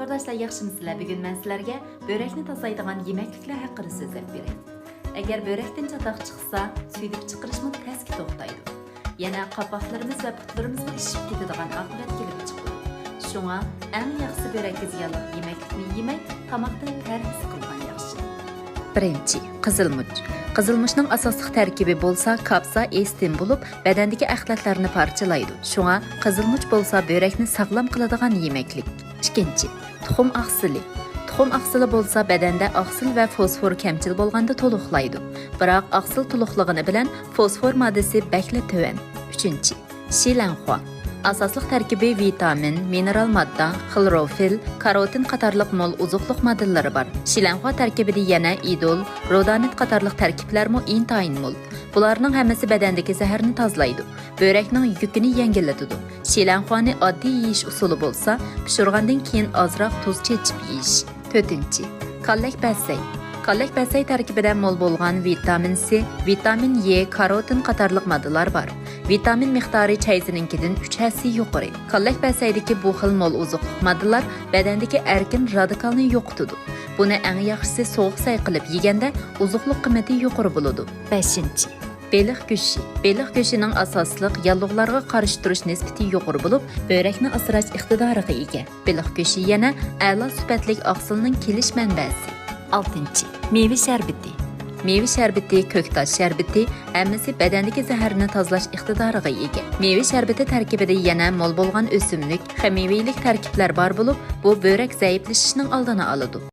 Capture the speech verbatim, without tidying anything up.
تورداشلار، ياخشىمۇسىلەر؟ بۈگۈن مەن سىلەرگە بۆرەكنى تازىلايدىغان يېمەكلىكلەر ھەققىدە سۆزلەپ بېرەي. ئەگەر بۆرەكتىن چاتاق چىقسا، سۈيدۈك چىقىرىشمۇ تەسكە توختايدۇ. يەنە قاپاقلىرىمىز ۋە پۇتلىرىمىزغا ئىششىپ كېتىدىغان ئاقىۋەت كېلىپ چىقىدۇ. شۇڭا ئەڭ ياخشىسى بۆرەككە زىيانلىق يېمەكلىكنى يېمەي، تاماقتىن پەرھىز قىلغان ياخشى. بىرىنچى، قىزىلمۇچ. قىزىلمۇچنىڭ ئاساسلىق تەركىبى بولسا كاپسائىستىن بولۇپ، بەدەندىكى ئەخلەتلەرنى پارچىلايدۇ. شۇڭا قىزىلمۇچ بولسا بۆرەكنى ساغلام قىلىدىغان يېمەكلىك. ئىككىنچى، تۇخۇم ئاقسىلى. تۇخۇم ئاقسىلى بولسا بەدەندە ئاقسىل ۋە فوسفور كەمچىل بولغاندا تولۇقلايدۇ. بىراق ئاقسىل تولۇقلىغىنى بىلەن فوسفور ماددىسى بەكلا تۆۋەن. ئۈچىنچى، شىلەنخۇا. ئاساسلىق تەركىبى ۋىتامىن، مىنېرال ماددا، خلوروفىل، كاروتىن قاتارلىق مول ئوزۇقلۇق ماددىلىرى بار. شىلەنخۇا تەركىبىدە يەنە ئىدول، رودانىت قاتارلىق تەركىبلەرمۇ ئىنتايىن مول. بۇلارنىڭ ھەممىسى بەدەندىكى زەھەرنى تازىلايدۇ، بۆرەكنىڭ يۈكىنى يەڭگىللىتىدۇ. شىلەنخۇانى ئاددىي يېيىش ئۇسۇلى بولسا، پىشۇرغاندىن كېيىن ئازراق تۇز چېچىپ يېيىش. تۆتىنچى، كاللەك بەسەي. كاللەك بەسەي تەركىبىدە مول بولغان ۋىتامىن سى، ۋىتامىن يې، كاروتىن قاتارلىق ماددىلار بار. ۋىتامىن مىقدارى چەيزىنىڭكىدىن ئۈچ ھەسسە يۇقىرى. كاللەك بەسەيدىكى بۇ خىل مول ئوزۇقلۇق ماددىلار بەدەندىكى ئەركىن رادىكالنى يوقىتىدۇ. بۇنى ئەڭ ياخشىسى سوغۇق سەي قىلىپ يېگەندە ئوزۇقلۇق قىممىتى يۇقىرى بولىدۇ. بەشىنچى، بېلىق گۆشى. بېلىق گۆشىنىڭ ئاساسلىق ياللۇغلارغا قارشى تۇرۇش نىسبىتى يۇقىرى بولۇپ، بۆرەكنى ئاسراش ئىقتىدارىغا ئىگە. بېلىق گۆشى يەنە ئەلا سۈپەتلىك ئاقسىلنىڭ كېلىش مەنبەسى. ئالتىنچى، مېۋە شەربىتى. مېۋە شەربىتى، كۆكتات شەربىتى، ھەممىسى بەدەندىكى زەھەرنى تازىلاش ئىقتىدارىغا ئىگە. مېۋە شەربىتى تەركىبىدە يەنە مول بولغان ئۆسۈملۈك، خىمىيەۋىلىك تەركىبلەر بار بولۇپ، بۇ بۆرەك زەئىپلىشىشنىڭ ئالدىنى ئالىدۇ.